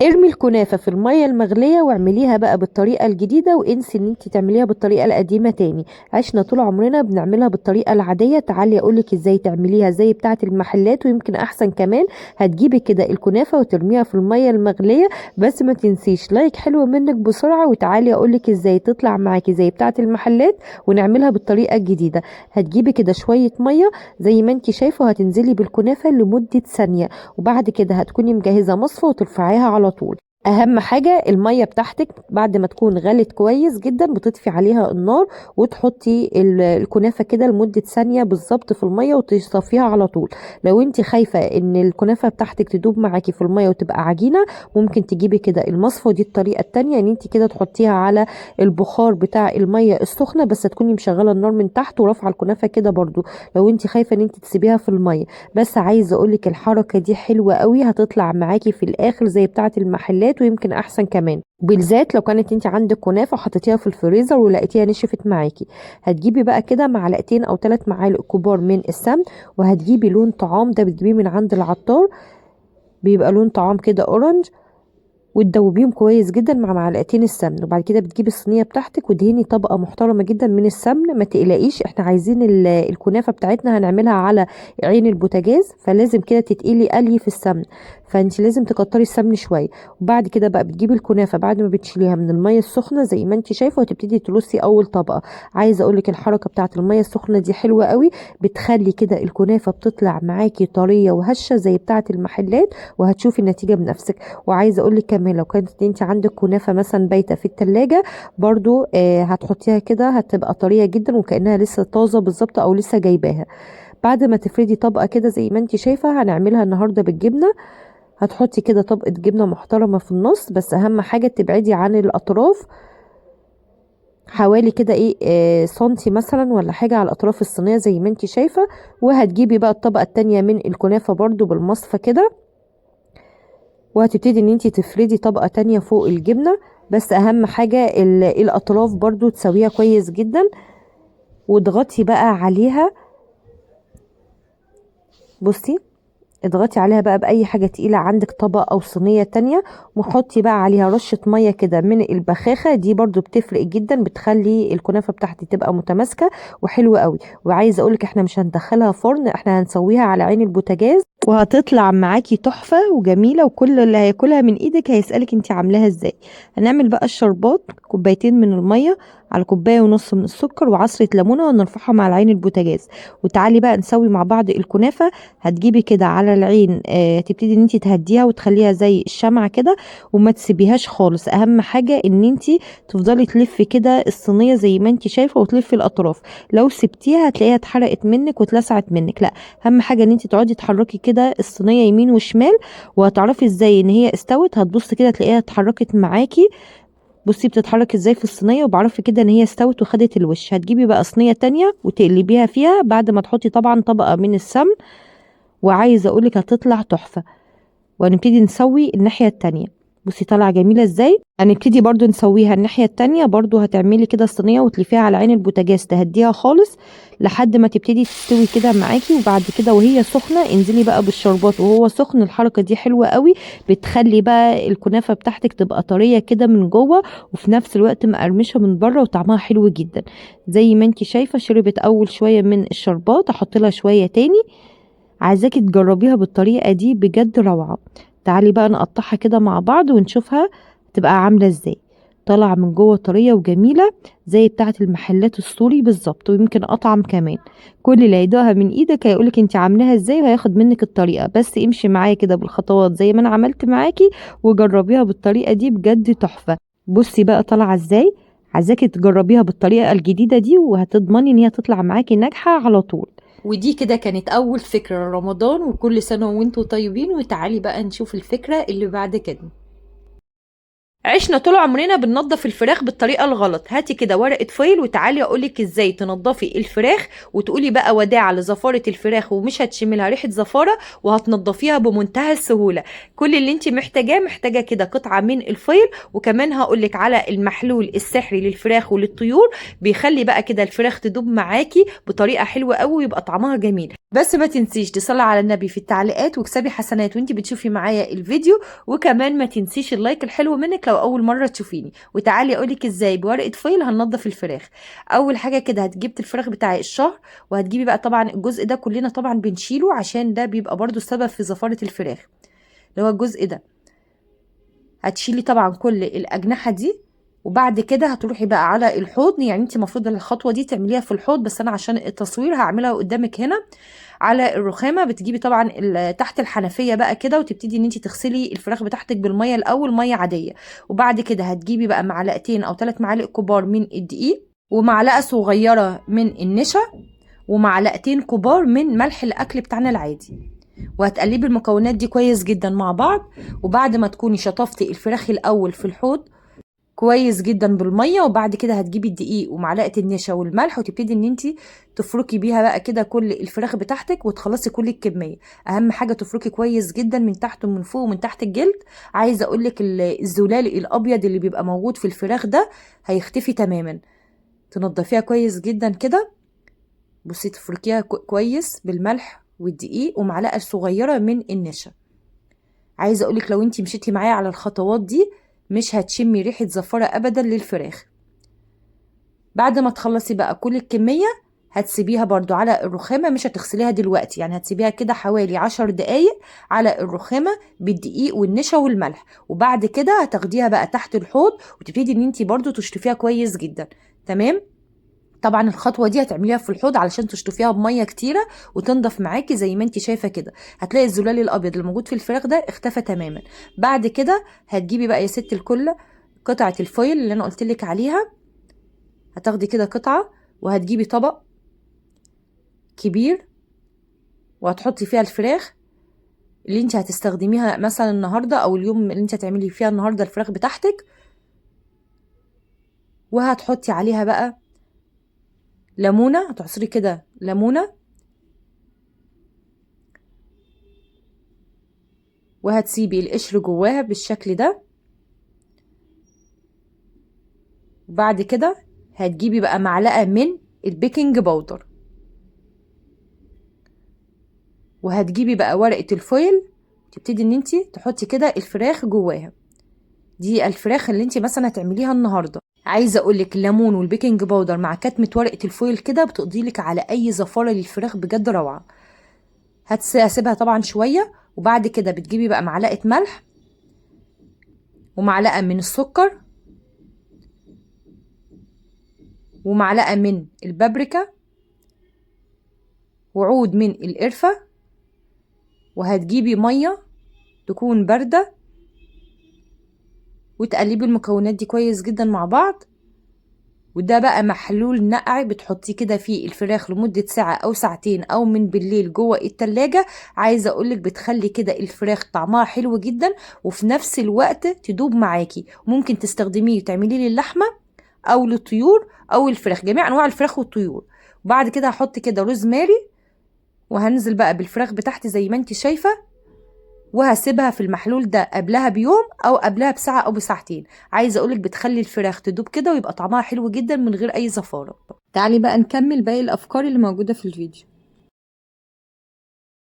ارمي الكنافة في المية المغلية واعمليها بقى بالطريقة الجديدة، وانسي ان انت تعمليها بالطريقة القديمة تاني. عشنا طول عمرنا بنعملها بالطريقة العادية، تعالي اقولك ازاي تعمليها زي بتاعة المحلات ويمكن احسن كمان. هتجيبي كده الكنافة وترميها في المية المغلية، بس ما تنسيش like حلو منك بسرعة، وتعالي اقولك ازاي تطلع معاكي زي بتاعة المحلات ونعملها بالطريقة الجديدة. هتجيبي كده شوية مية زي ما انت شايفة وهتنزلي بالكنافة لمدة ثانية، وبعد كده هتكوني مجهزة مصفى وترفعيها على طول. اهم حاجة المية بتاعتك بعد ما تكون غلت كويس جدا بتطفي عليها النار، وتحطي الكنافة كده لمدة ثانية بالظبط في المية وتصفيها على طول. لو انت خايفة ان الكنافة بتاعتك تدوب معاكي في المية وتبقى عجينة، ممكن تجيبي كده المصفى، ودي الطريقة التانية ان انت كده تحطيها على البخار بتاع المية السخنة، بس تكوني مشغلة النار من تحت ورافعة الكنافة كده برضو لو انت خايفة ان انت تسيبيها في المية. بس عايزة اقولك الحركة دي حلوة قوي، هتطلع معاكي في الاخر زي بتاعة المحلات ويمكن احسن كمان، بالذات لو كانت انت عندك كنافه وحطيتيها في الفريزر ولقيتيها نشفت معاكي. هتجيبي بقى كده معلقتين او 3 معالق كبار من السمن، وهتجيبي لون طعام، ده بتجيبيه من عند العطار، بيبقى لون طعام كده orange، وتدوبيهم كويس جدا مع معلقتين السمن. وبعد كده بتجيبي الصينية بتاعتك ودهني طبقه محترمه جدا من السمن. ما تقلقيش، احنا عايزين الكنافه بتاعتنا هنعملها على عين البوتاجاز، فلازم كده تتقلي قلي في السمن، فانت لازم تكتري السمن شوية. وبعد كده بقى بتجيبي الكنافه بعد ما بتشيليها من المية السخنة زي ما انت شايفه، وتبتدي ترصي اول طبقه. عايزه اقولك الحركة بتاعت المية السخنة دي حلوة قوي، بتخلي كده الكنافه بتطلع معاكي طرية وهشه زي بتاعت المحلات، وهتشوفي النتيجة بنفسك. وعايزه اقولك كمان لو كانت انت عندك كنافه مثلا بايته في التلاجة برضو، هتحطيها كده هتبقى طرية جدا وكانها لسه طازة بالظبط او لسه جايباها. بعد ما تفردي طبقه كده زي ما انت شايفه، هنعملها النهارده بالجبنه. هتحطي كده طبقه جبنه محترمه في النص، بس اهم حاجة تبعدي عن الاطراف حوالي كده سنتي مثلا ولا حاجة على اطراف الصينية زي ما انت شايفه. وهتجيبي بقى الطبقة التانية من الكنافه برضو بالمصفى كده، وهتبتدي ان انتي تفردي طبقة تانية فوق الجبنة، بس اهم حاجة الاطراف برضو تسويها كويس جدا، واضغطي بقى عليها. بصي اضغطي عليها بقى بأي حاجة تقيلة عندك، طبق او صينية تانية، وحطي بقى عليها رشة مية كده من البخاخة دي، برضو بتفرق جدا، بتخلي الكنافة بتاعتي تبقى متماسكة وحلوة قوي. وعايزة اقولك احنا مش هندخلها فرن، احنا هنسويها على عين البوتاجاز، وهتطلع معاكي تحفة وجميلة، وكل اللي هياكلها من ايدك هيسألك انتي عاملاها ازاي. هنعمل بقى الشربات، كوبايتين من المية على كوباية ونص من السكر وعصرة ليمونة، ونرفعها مع العين البوتاجاز. وتعالي بقى نسوي مع بعض الكنافة. هتجيبي كده على العين، تبتدي ان انتي تهديها وتخليها زي الشمعة كده، وما تسيبيهاش خالص. اهم حاجة ان انتي تفضلي تلفي كده الصينية زي ما انتي شايفة وتلفي الاطراف. لو سبتيها هتلاقيها اتحرقت منك واتلسعت منك. لا، اهم حاجة ان انتي تقعدي تحركي كده الصينية يمين وشمال، وهتعرفي ازاي ان هي استوت. هتبصي كده تلاقيها اتحركت معاكي، بصي بتتحرك ازاي في الصينية، وبعرفي كده ان هي استوت وخدت الوش. هتجيبي بقى صينية تانية وتقلبيها فيها بعد ما تحطي طبعا طبقة من السمن، وعايزة اقولك هتطلع تحفة. وهنبتدي نسوي الناحية التانية. بصي طالعة جميلة ازاي. هنبتدي برضو نسويها الناحية التانية برضو، هتعملي كده الصينية وتلفيها على عين البوتاجاز، تهديها خالص لحد ما تبتدي تستوي كده معاكي. وبعد كده وهي سخنة انزلي بقى بالشربات وهو سخن. الحركة دي حلوة قوي، بتخلي بقى الكنافة بتاعتك تبقى طرية كده من جوه، وفي نفس الوقت مقرمشة من بره، وطعمها حلو جدا. زي ما انتي شايفة شربت اول شوية من الشربات، احط لها شوية تاني. عايزاكي تجربيها بالطريقة دي، بجد روعة. تعالي بقى نقطعها كده مع بعض ونشوفها تبقى عاملة ازاي. طالعة من جوه طرية وجميلة زي بتاعة المحلات السوري بالظبط، ويمكن اطعم كمان. كل اللي هيدوقها من ايدك هيقولك انت عاملاها ازاي، وهياخد منك الطريقة. بس امشي معايا كده بالخطوات زي ما انا عملت معاكي، وجربيها بالطريقة دي، بجد تحفة. بصي بقى طالعة ازاي. عايزاكي تجربيها بالطريقة الجديدة دي، وهتضمني ان هي تطلع معاكي ناجحة على طول. ودي كده كانت أول فكرة لرمضان، وكل سنة وانتوا طيبين. وتعالي بقى نشوف الفكرة اللي بعد كده. عشنا طول عمرنا بننضف الفراخ بالطريقة الغلط. هاتي كده ورقة foil وتعالي اقولك ازاي تنضفي الفراخ وتقولي بقى وداع لزفاره الفراخ ومش هتشمي لها ريحه زفاره، وهتنضفيها بمنتهى السهولة. كل اللي انت محتاجاه، محتاجه كده قطعه من ال foil، وكمان هقولك على المحلول السحري للفراخ وللطيور، بيخلي بقى كده الفراخ تدوب معاكي بطريقة حلوة قوي ويبقى طعمها جميل. بس ما تنسيش تصلي على النبي في التعليقات واكسبي حسنات وانت بتشوفي معايا الفيديو، وكمان ما تنسيش ال like الحلو منك لو اول مرة تشوفيني. وتعالي اقولك ازاي بورقه foil هننضف الفراخ. اول حاجة كده هتجيبي الفراخ بتاع الشهر، وهتجيبي بقى طبعا الجزء ده كلنا طبعا بنشيله عشان ده بيبقى برضو السبب في زفاره الفراخ، اللي هو الجزء ده. هتشيلي طبعا كل الاجنحة دي، وبعد كده هتروحي بقى على الحوض. يعني انت المفروض الخطوة دي تعمليها في الحوض، بس انا عشان التصوير هعملها قدامك هنا على الرخامه. بتجيبي طبعا تحت الحنفية بقى كده، وتبتدي ان انت تغسلي الفراخ بتاعتك بالمية الاول، مية عادية. وبعد كده هتجيبي بقى معلقتين او 3 معالق كبار من الدقيق، ومعلقة صغيرة من النشا، ومعلقتين كبار من ملح الاكل بتاعنا العادي، وهتقلبي المكونات دي كويس جدا مع بعض. وبعد ما تكوني شطفتي الفراخ الاول في الحوض كويس جدا بالمية، وبعد كده هتجيبي الدقيق ومعلقة النشا والملح، وتبتدي ان انت تفركي بيها بقى كده كل الفراخ بتاعتك وتخلصي كل الكمية. اهم حاجة تفركي كويس جدا من تحت ومن فوق ومن تحت الجلد. عايزه اقول لك الزلال الابيض اللي بيبقى موجود في الفراخ ده هيختفي تماما. تنضفيها كويس جدا كده، بصي تفركيها كويس بالملح والدقيق ومعلقة صغيرة من النشا. عايزه اقول لك لو انت مشيتي معايا على الخطوات دي مش هتشمي ريحه زفاره ابدا للفراخ. بعد ما تخلصي بقى كل الكمية هتسيبيها برضو على الرخامه، مش هتغسليها دلوقتي، يعني هتسيبيها كده حوالي 10 دقايق على الرخامه بالدقيق والنشا والملح. وبعد كده هتاخديها بقى تحت الحوض وتبتدي ان انتي برضو تشطفيها كويس جدا. تمام؟ طبعا الخطوة دي هتعمليها في الحوض علشان تشطفيها بميه كتيرة وتنضف معاكي زي ما انت شايفه كده. هتلاقي الزلال الابيض اللي موجود في الفراخ ده اختفى تماما. بعد كده هتجيبي بقى يا ست الكل قطعه ال foil اللي انا قلت لك عليها، هتاخدي كده قطعه وهتجيبي طبق كبير وهتحطي فيها الفراخ اللي انت هتستخدميها مثلا النهارده او اليوم اللي انت هتعملي فيها النهارده الفراخ بتاعتك، وهتحطي عليها بقى ليمونه، هتعصري كده ليمونه، وهتسيبي القشر جواها بالشكل ده. وبعد كده هتجيبي بقى معلقه من ال baking powder، وهتجيبي بقى ورقة ال foil تبتدي ان انتي تحطي كده الفراخ جواها. دي الفراخ اللي انتي مثلا هتعمليها النهارده. عايزه اقول لك الليمون وال baking powder مع كتمه ورقة ال foil كده بتقضي لك على اي زفاره للفراخ، بجد روعه. هسيبها طبعا شوية، وبعد كده بتجيبي بقى معلقه ملح ومعلقة من السكر ومعلقة من البابريكا وعود من القرفه، وهتجيبي مية تكون باردة وتقلبي المكونات دي كويس جدا مع بعض. وده بقى محلول نقع بتحطيه كده في الفراخ لمدة ساعة أو ساعتين أو من بالليل جوه التلاجة. عايزة أقولك بتخلي كده الفراخ طعمها حلو جدا وفي نفس الوقت تدوب معاكي. ممكن تستخدميه وتعمليه للحمة أو للطيور أو الفراخ، جميع أنواع الفراخ والطيور. وبعد كده هحط كده روزماري، وهنزل بقى بالفراخ بتاعتي زي ما انت شايفة، وهسيبها في المحلول ده قبلها بيوم او قبلها بساعة او بساعتين. عايزه اقولك بتخلي الفراخ تدوب كده ويبقى طعمها حلو جدا من غير اي زفاره. تعالي بقى نكمل باقي الافكار اللي موجودة في الفيديو.